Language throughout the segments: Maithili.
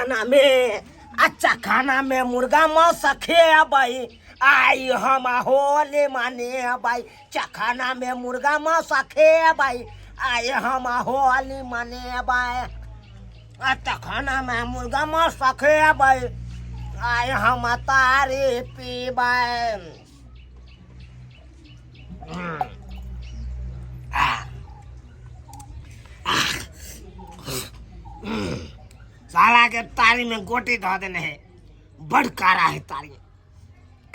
चखना में आ चखना में मुर्गा मांस खेबै, आइ हम होली मनेबै। चखना में मुर्गा मांस खेबै, आइ हम होली मनेबै। आ चखना में मुर्गा मांस खेबै, आइ हम तारी पीबै। साला के तारी में गोटी धो देने है, बड़ कारा है तारी।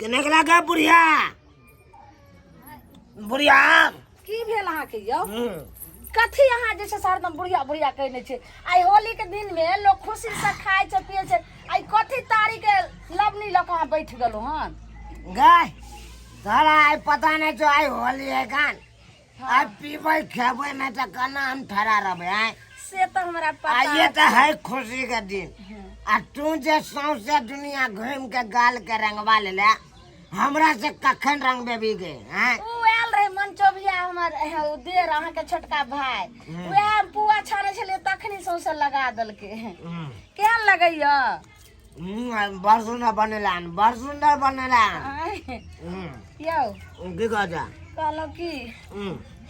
केने के लगा बुढ़िया? बुढ़िया, की भेल अहाँके यौ? कथी अहाँ जे छै से हरदम बुढ़िया बुढ़िया कहने छै? आइ होली के दिन में लोग खुशी से खाय छै, पिए छै, आइ कथी तारी के लवनी लऽ कऽ अहाँ बैठ गेलहुँ हन? गाय तोरा आइ पता नहीं छौ, आइ होली है कान। आइ पीबै खेबै नहीं तऽ केना हम ठड़ा रहबै आइ? से तऽ हमरा पता। आइए तऽ है खुशी के दिन, आ तू जे सौंसे दुनिया घूमि के गाल के रंगवा लेले, हमरा से कखन रंगबेबी गे हैं? उ आयल रहे मनचोभिया हमर, उ देर अहाँके छोटका भाई, वएह हम पुआ छानै छलियै तखनी सौंसे लगा देलकै। केहन लगैया? बड़ सुन्दर बनेला हन, बड़ सुन्दर बनेला हन। आँय, यौ। की कहै छै? कहलहुँ की,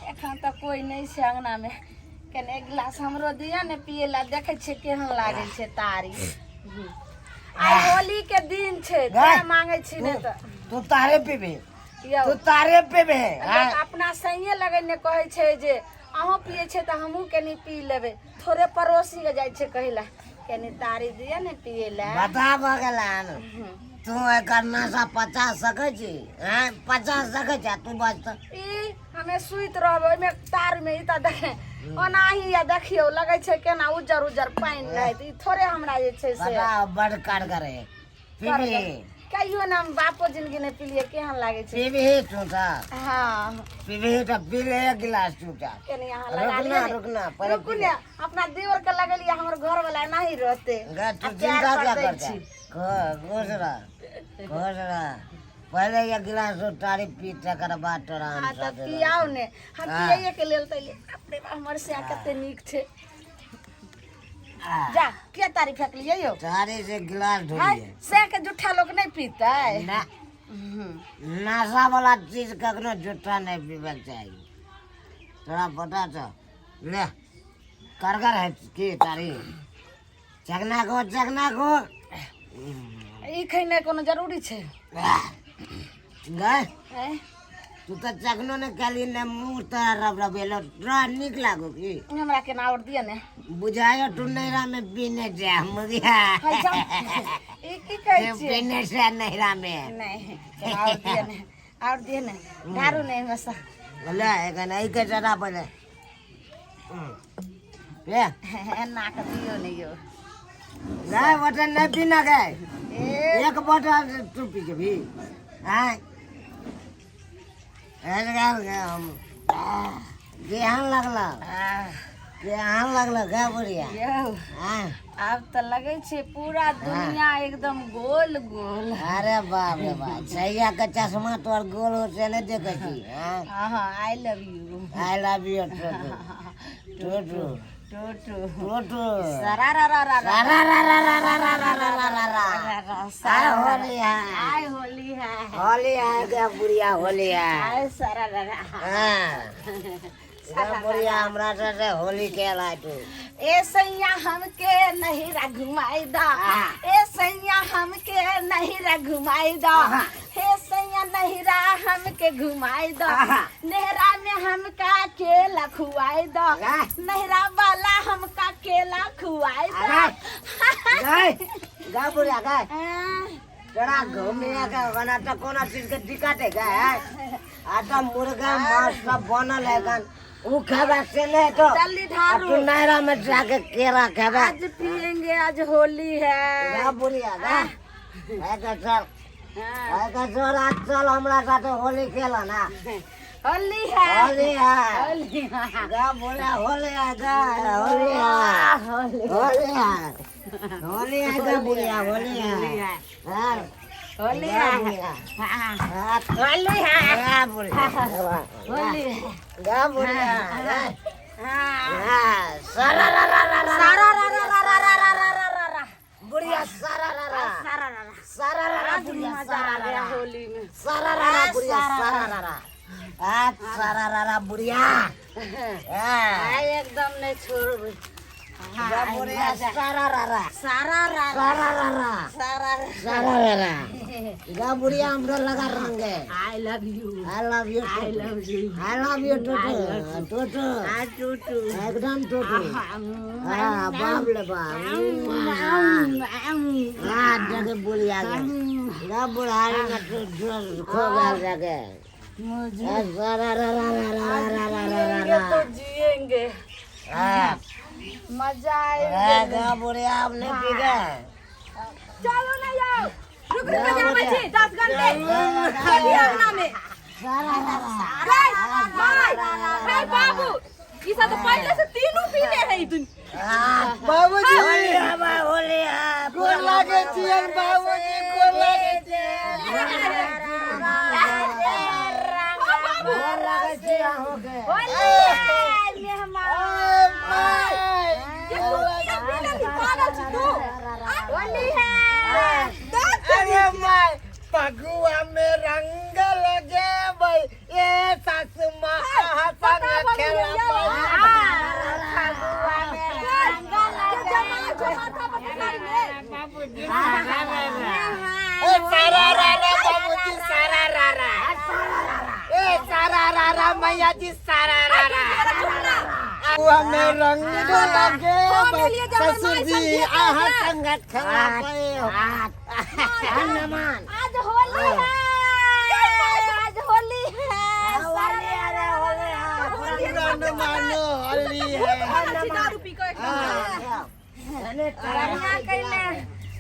एखन तऽ कोइ नहि छै अंगनामे, कनि एक गिलास हमरो दिअ ने पियै लए, देखै छियै केहन लागै छै तारी। आइ होली के दिन छै, गै, तें मांगै छी, नहि तऽ तू तारे पीबी? यौ, तू तारे पीबे? लोक अपना संगे लगै ने कहै छै जे अहूँ पियै छै तऽ हमहूँ कनि पी लेबै। थोड़े पड़ोसी के जाइ छै कहै लए, कनि तारी दिअ ने पियै लए। बता भऽ गेल। तू एकर नशा पचा सकै छी? हैं, पचा सकै छी? तू बज तऽ। ई हमे सुति रहबै ओहिमे तारमे? ई तऽ देखे ओनाही या देखियौ लगै छै केना उज्जर उज्जर पानि रहै, तऽ ई थोड़े हमरा जे छै से। बता, बड़ कारगर है, पीबी? कहियो ने, हम बापो जिंदगी नहि पिलियै, केहन लागै छै। पीबी तू तऽ? हँ। पीबी तऽ पी ले एक गिलास तू तऽ। कनि अहाँ लगा रुक लिअ ना, ने। रुक ना, पहिले रुकू ने, अपना देवर के लगेलियै, हमर घर वाला नहीं रहते। गे, तू आ प्यार चिंता पर क्या दै करता? छी। खुश रह, खुश रह। पहिले एक गिलास तारी पी, तकर बाद तोरा हम हाँ तऽ साथे रहब। पियाउ ने हम। हाँ। पियैए के लेल तऽ एलियै। बाप रे बाप, हमर सैया कते नीक छै। आ, जा के तारी फेकलियै यौ? तारी से गिलास हाय धोलिए। सैया के जुट्ठा लोक नहि पीतै। ना, नशा वाला चीज कखनो जुट्ठा नहीं पीबे के चाही, तोरा पता छौ? ले, करगर है की तारी? चकना को, चकना को। ई खेनाइ कोनो जरूरी छै? गए। आँय? तू तऽ चखनो ने कहली ने, मुँह तोरा रब रबेलो, तोरा नीक लागो की? हमरा केना आओर दिअ ने। बुझायो तू नैहरा में पीने छै मुगिया। हाय जाउ। ई की कहै तू छियै? पीने छै नैहरा में? नहि, केना आओर दिअ ने, आओर दिअ ने, ढारू ने एहिमे सँ। ले, एखन एहि के चढ़ा पहिले पे। एना कऽ दियौ ने यौ। गाय बोतल नहीं पीना गए। ए। एक बोतल तू पी के भी आय हम केहन लगल? केहन लगल गे बुढ़िया? यौ। आय। आब तऽ लगै छै पूरा दुनिया एकदम गोल गोल। अरे बाप रे बाप, सैया के चश्मा तोर गोल हो से नहीं देखै छी? हाँ, I love you. I love you टोटू टोटू। टोटू। टोटू। सरा रा रा रा रा। रा रा रा रा रा रा रा रा रा रा रा। आय होली है। आय होली है। होली है गे बुढ़िया, होली है। आय सरा रा रा। हाँ गे बुढ़िया, हमरा से होली खेल है तू। ए सैया, हमके नहीं घुमाई दा। ए सैया, हमके नहीं घुमाई दा। हे सैया, नहिरा हमके घुमाई दा। नेहरा में हमका केला खुआई दा। नहिरा वाला हमका केला खुआई दा। गाय गा बुढ़िया गाय, तोरा घूमिया के बना तो कोनो चीज के दिक्कत है गाय? आ तो मुर्गा मांस सब बनल है गन, उ खेबा से नहीं तो जल्दी आ ढारू। तू नहरा में जाके केरा खेबा? आज पियेंगे, आज होली है। गा बुढ़िया गा, है के चल। है के चल, आज चल हमरा साथे होली खेला ना। होली है। होली है। होली है। गा बुढ़िया, होली है गा, होली है। होली। होली है, होली है गा बुढ़िया, होली है। हाँ। होली गा है। बुढ़िया। हाँ। हाँ। होली है। गा बुढ़िया। होली है। गा बुढ़िया। हाँ। हाँ, सारा रा रा रा रा। सारा रा रा रा रा रा रा रा रा रा। बुढ़िया। मजा आ गया होली में। सारा रारा बुढ़िया, सारा रारा आ, सारा रारा बुढ़िया। आइ एकदम नहीं छोड़बै। बुढ़िया सारा रारा, सारा रारा, सारा रारा, सारा सारा रारा। गा बुढ़िया, हमरो लगा रंग है। I love you. I love you. I love you. I love you टूटू टूटू। आ टूटू। एकदम टूटू। हाँ, बाप ले बाप। हाँ, जगह बुढ़िया के गा बुढ़ारी का खो गया जगह। मुझे सारा रा रा रा रा रा रा रा जिएंगे रा। तो जिएंगे। हाँ। मजा आएगा। गा बुढ़िया, आपने पी गए। चलू ना यौ, रुक रुक के जाबै छी 10 घंटे कभी अंगना में। सारा रा रा। गै माय, हे बाबू, ई सब तऽ पहिले से तीनू पीने है ई दुन। बाबूजी। होली है भाई, होली है। गोर लागे छियन बाबूजी, गोर लागे छियन। ओ बाबू। गोर लागे छी अहाँके। होली है मेहमान। ये तू किया पी लेलही? पागल छी तू? होली है। अरे my, Phagua में रंग लगे भाई, ए सासु माँ आहा संग खेलबै। फगुआ में रंग के जमा छौ माथा पर कटारी में। ए सारा रा रा बाबूजी, सारा रा रा। ए सारा रा रा मैया जी, सारा रा रा। तोरा चुप ना। फगुआ में रंग लगे हम एलियै जे हमर ससुर माय जी संगे आहा खेलतै। संग खेलबै। हनुमान। आज होली है, आज होली है। होली अरे होली है। पुरान मानो होली है। पागल छी दारू पी के एकदम। बढ़िया कैले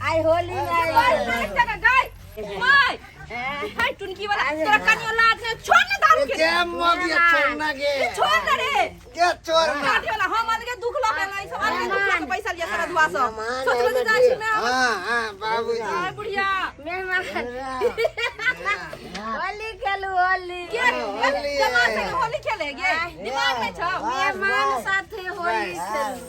आई होली में। गाय माय जगह गाय माय, हाय टुनकी वाला, तोरा कनियो लाज नै? छोड़ ना दारू के। के मगिया छोड़ना गे? छोड़ ना रे। के छोड़ना? काठी वाला, हम अलगे दुख लऽ के ई सब अलगे दुख लऽ के पैसा लिया सारा धुआ सब सोचलो जे जाइ छी ना। हाँ हाँ बाबूजी। हाय बुढ़िया। मेहमान, होली खेलू होली। के होली जमा है। संगे होली खेले गे? दिमाग में छौ? मेहमान साथे होली खेलू।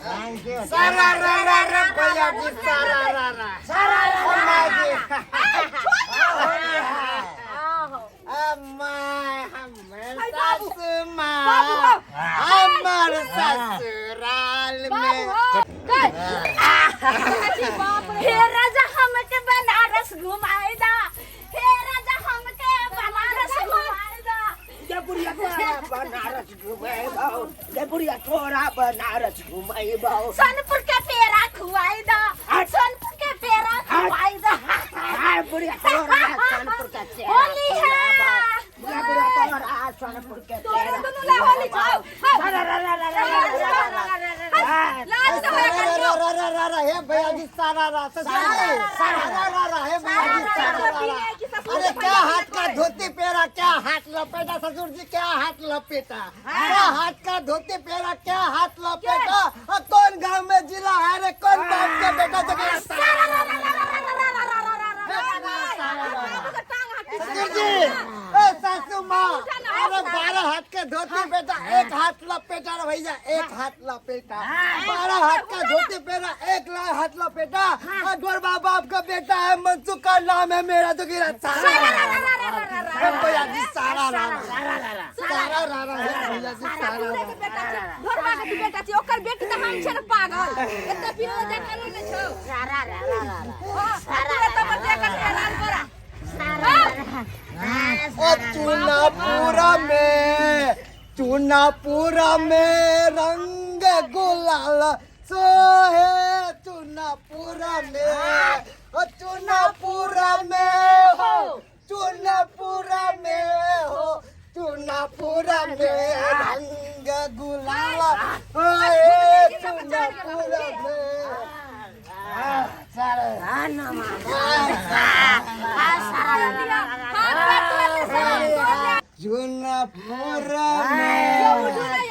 Thank you. सारा रा रा रा भैया जी, सारा रा रा, सारा रा रा। अम्मा जी। आहो। अम्मा, हमर हाय बाबू। सासु माँ। बाबू हो। हमर ससुराल बाबू में हो गए बाप रे। हे राजा, हमके बनारस घुमाई दा। हे राजा, हमके बनारस घुमाई दा। गे बुढ़िया, तोरा बनारस घुमेबौ। गे बुढ़िया, तोरा बनारस घुमेबौ। सोनपुर के पेड़ा खुआई दा। सोनपुर के पेड़ा खुआई दा। हाय बुढ़िया, तोरा सोनपुर के पेड़ा होली है। गे बुढ़िया, तोरा सोनपुर के तोरा पेड़ा दुनू ला होली छौ। सारा रा रा रा रा रा रा रा। लाज तो होया सारा करियो। रा रा रा रा हे भैया जी, सारा रा, ससुर जी सारा रा रा, हे भैया जी, सारा रा रा। अरे क्या हाथ का धोती पेरा, क्या हाथ लपेटा ससुर जी, क्या हाथ लपेटा, क्या हाथ का धोती पेरा, क्या हाथ लपेटा। और कौन गांव में जिला है रे, कौन बाप के बेटा जगह सारा रा रा। ससुर जी, ए सासू माँ, अरे 12 हाथ के धोती बेटा, एक हाथ लपेटा रे भैया, एक हाथ लपेटा। 12 हाथ का धोती पेरा, एक हाथ लपेटा। और गोरबा बाप का बेटा है, मनसुख का नाम है मेरा, तो गिरा सारा रा रा। हे भैया जी, सारा रा रा, सारा रा रा, हे भैया जी, सारा रा रा। घरवा के तू बेटा छी, ओकर बेटी तऽ हम छै ने पागल। एते पियो जा करू ने छौ। सारा रा रा रा। हां, तोरा तऽ पर देखत हैरान करा। ओ चुनापुरा में, चुनापुरा में रंग गुलाल सोहे, चुनापुरा में, ओ चुनापुरा में हो, चुनापुरा में हो, चुनापुरा में रंग गुलाल सोहे, चुनापुरा में। हनुमान। चुनापुरा में।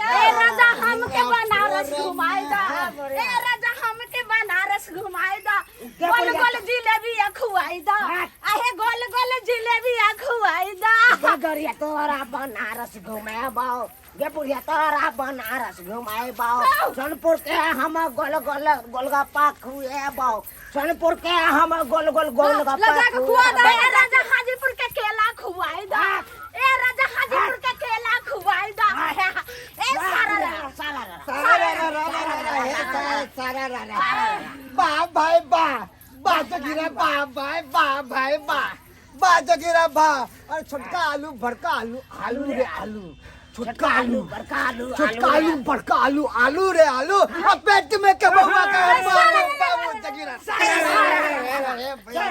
ए राजा, हमके बनारस घुमाई दा। ए राजा, हमके बनारस घुमाई दा। गोल गोल जिलेबी खुआई दा। आहे गोल गोल जिलेबी खुआई दा। बुढ़िया तोरा बनारस घुमेबौ, गे बुढ़िया तोरा बनारस घुमेबौ, सोनपुर के हम गोल गोल गोलगप्पा खुएबौ, सोनपुर के हम गोल गोल गोलगप्पा लगा के खुआ दे। ए राजा हाजीपुर के केला खुआई दा, ए राजा हाजीपुर के केला खुआई दा, ए सारा रा सारा रा सारा रा रा रा रा रा हे सारा सारा रा रा। वाह भाई वाह, वाह जगीरा वाह भाई वाह भाई वाह, वाह जगीरा वाह। अरे छोटका आलू बड़का आलू, आलू रे आलू, छोटका आलू बड़का आलू, छोटका आलू बड़का आलू, आलू रे आलू, अब पेट में के बउआ के बाबू बाबू जगीरा सारा रा रा रा रा भैया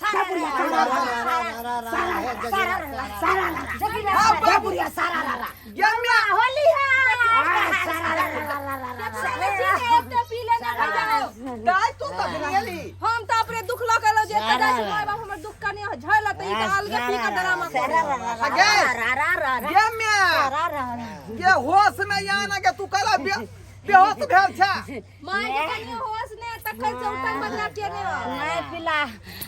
सारा रा रा रा रा हे जगीरा सारा रा जगीरा गे बुढ़िया सारा रा रा गम्या होली है। सारा रा रा रा रा रा। एते पी लेने भैया। दाय तू तक नहीं एली। हम तो अपने दुख लऽ के एलहुँ जे एते जाइ छी माय बाप हमर दुख कनि झेलत, ई तऽ अलगे पी के ड्रामा करै। अगे रा रा रा रा गम्या रा रा रा। के होश में या ना के तू कला बेहोश भेल छै। माय के कनियो होश ने तखन से उठल बदला केने हो। मैं पिला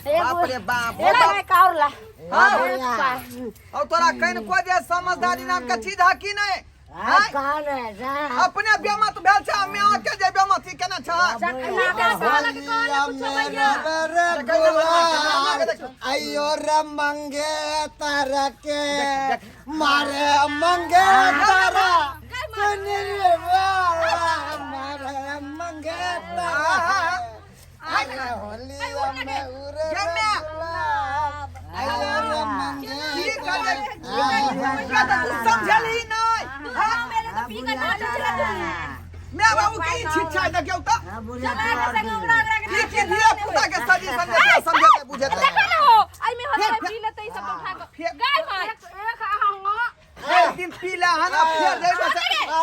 बाप रे बाप। एक एक और ला। हाँ और तोरा कनिको जे समझदारी नाम के चीज है कि नहीं? हाँ, कौन है साहब? अपने बेमत भेल छै, माय के जे बेमत ई केना छै? होलिया मेरा बर गुलाल आयो रे मंगे तारा के मारे मंगे तारा सुन रे वाला मारे मंगे तारा आयो होलिया में उरे रे गुलाल आयो रे मंगे की कहले की तू समझलही नहीं? तू गाँव में एले तऽ पी के नाचै छलै तू। माय बाबू के ई छिच्छा देखियौ तऽ बुढ़िया माय के संग उड़ा उड़ा के की की धिया पुता के सजी समझे समझेते बुझेते। देखै ने हो, एहिमे होतै पी लेतै ई सब तऽ उठा कऽ। गाय माय। एक हम एक दिन पी ले हन आ फेर जइबे से। ए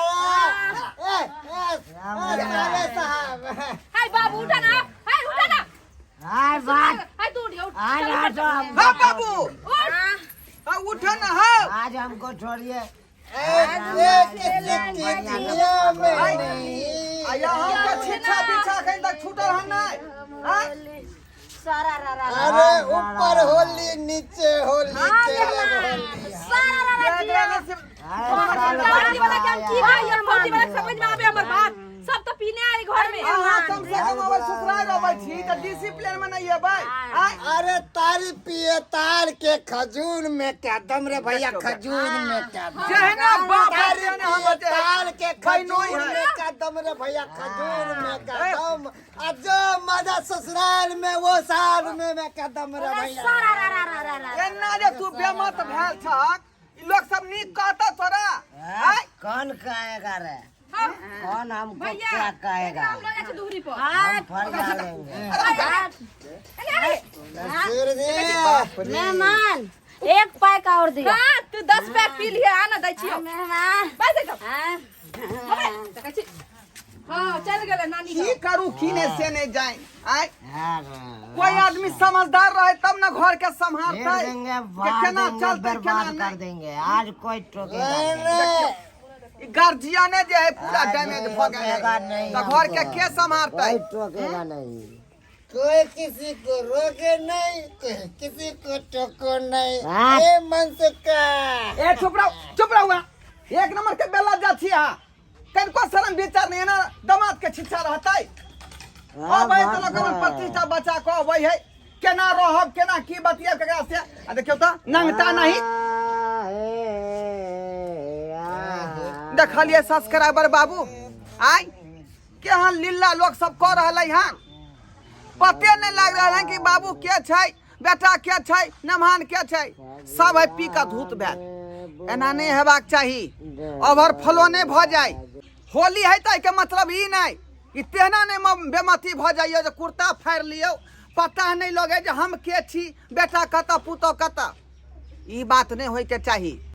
ए ए साहब हाय बाबू उठा ना, हाय उठा ना। हाय बात हाय तू उठ, उठ। आज आज हम हाँ बाबू उठ। हाँ उठ ना हाँ। आज हमको छोड़िए। एक एक दुनिया में नहीं आ यहाँ के छिच्छा बिछा कहीं तक छूटल हन नहीं? हाँ? सारा रा रा अरे ऊपर होली नीचे होली खेलब होली। सारा रा रा। एकरा नसीब फौजी वाला के हम की कहिए, फौजी वाला के समझ में आबे हमर बात? सब तऽ पीने आए घर में। अहाँ कम से कम अबै ससुराल अबै छी तऽ डिसिप्लिन में नहीं अबै। आय अरे तारी पिए तार के खजूर में क्या दम रे भैया, खजूर में क्या दम। जेहना बाप है तारी तेहने हम पिए बचे तार के बहनोई खजूर है। में क्या दम रे भैया, खजूर में क्या दम। अब जो मजा ससुराल में वो साल में मैं क्या दम रे भैया। सारा रा रा रा रा रा। एना जे तू बेमत भेल छक ई लोग सब नीक कहता तोरा? आय कौन कहेगा रे, हम कौन हमको भैया क्या कहेगा? एकरा हम लऽ जाइ छी दुहरी पर। हम फर डालेंगे। ससुर जी मेहमान एक पैक और दिया। हाँ तू 10 पैक पी लिहे, आ ना दै छियौ। मेहमान बस देखो। हाँ हमे देखै छी। हाँ चल गेलै नानी की गाँव। करू की नहीं से नहीं जाए। आय अरे, कोई आदमी समझदार रहे तब ना घर के फेर संभालते देंगे, कि बाहर केना देंगे, चलते केना बर्बाद कर नहीं। देंगे, आज कोई टोकेगा नहीं। गार्जियने जे है पूरा आज डैमेज कोई भ गेल है रोकेगा नहीं तऽ घर के हमको। के संभालतै? कोई टोकेगा नहीं। कोई किसी को रोके नहीं, कोई किसी को टोको नहीं। हाँ। ए मन से का ए चुप रहो, चुप रहो वहाँ। एक नंबर के बेला जा छी अहाँ, कनिको शरम विचार नहीं है ना, दमाद के छिच्छा रहतै। अबै तऽ लोक अपन प्रतिष्ठा बचा कऽ अबै है, केना रहब केना की बतियाब केकरा से। आ देखियौ तऽ नंगटा नहीं देखलियै सब्सक्राइबर बाबू, आइ केहन लीला लोक सब कऽ रहलै हन, पते नहि लागि रहल हन कि बाबू के छै, बेटा के छै, नमहान के छै, सब है पी कऽ धूत भेल। एना नहि हेबाक चाही, ओवरफ्लो नहि भऽ जाय। होली है तऽ एहिके मतलब ई नहि कि तेहना नहि बेमती भऽ जाइए जे कुर्ता फाड़ि लियौ, पता नहि लगै जे हम के छी, बेटा कतऽ पुतोह कतऽ, ई बात नहि होइके चाही।